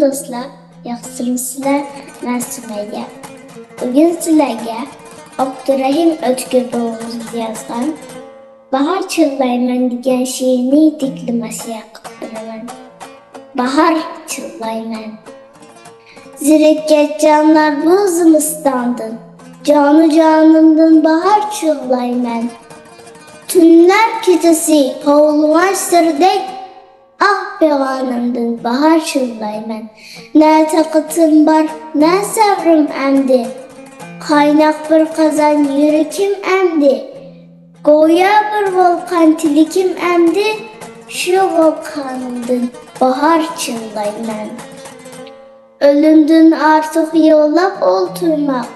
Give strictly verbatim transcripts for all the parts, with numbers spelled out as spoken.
دوستلار، ياخشىمۇسىلەر؟ مەن سۈمەييە. بۈگۈن سىلەرگە ئابدۇرەھىم ئۆتكۈر بوۋىمىز يازغان باھار چىللايمەن دېگەن شېئىرنى دېكلاماتسىيە قىلىپ بېرىمەن. باھار چىللايمەن. زېرىككەن جانلار بۇ زىمىستاندىن، جانۇ جانىمدىن باھار چىللايمەن. تۈنلەر كېچىسى ھۇۋلىغان سىردەك، ئاھ پىغانىمدىن باھار چىللايمەن. نە تاقىتىم بار، نە سەۋرىم ئەمدى، قايناق بىر قازان يۈرىكىم ئەمدى. گويا بىر ۋولقان تىلىكىم ئەمدى، شۇ ۋولقانىمدىن باھار چىللايمەن. ئۆلۈمدىن ئارتۇق يىغلاپ ئولتۇرماق،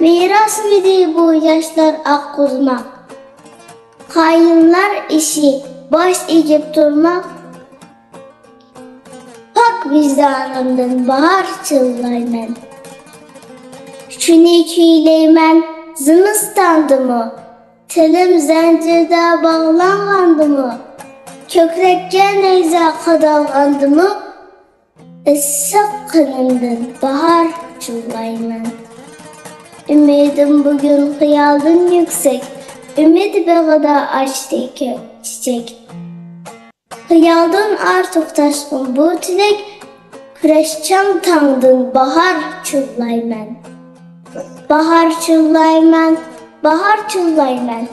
مىراسمىدى بۇ ياشلار ئاققۇزماق؟ خائىنلار ئىشى باش ئېگىپ تۇرماق، پاك ۋىجدانىمدىن باھار چىللايمەن. شۇنى كۈيلەيمەن زىمىستاندىمۇ، تىلىم زەنجىردە باغلانغاندىمۇ، كۆكرەككە نەيزە قادالغاندىمۇ، ئىسسىق قېنىمدىن باھار چىللايمەن. ئۈمىدىم بۈگۈن خىيالدىن يۈكسەك، ئۈمىد بېغىدا ئاچتى كۆك چېچەك. خىيالدىن ئارتۇق تاشقىن بۇ تىلەك، كۈرەشچان تاڭدىن باھار چىللايمەن. باھار چىللايمەن، باھار چىللايمەن.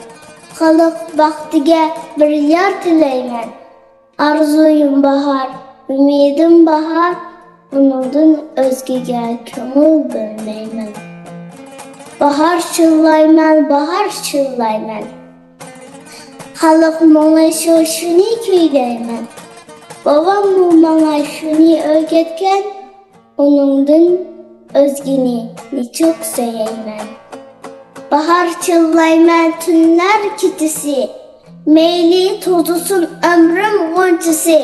خەلق بەختىگە بىر يار تىلەيمەن. ئارزۇيۇم باھار، ئۈمىدىم باھار، ئۇنىڭدىن ئۆزگىگە كۆڭۈل بۆلمەيمەن. باھار چىللايمەن، باھار چىللايمەن. خەلق ماڭا شۇ، شۇنى كۈيلەيمەن. بوۋاممۇ ماڭا شۇنى ئۆگەتكەن، ئۇنىڭدىن ئۆزگىنى نېچۇق سۆيەيمەن. باھار چىللايمەن تۈنلەر كېچىسى، مەيلى توزۇلسۇن ئۆمرۈم غۇنچىسى.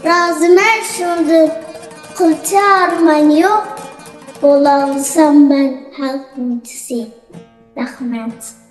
رازىمەن شۇندىن، قىلچە ئارمان يوق، بولالىسام مەن خەلق غۇنچىسى. رەھمەت.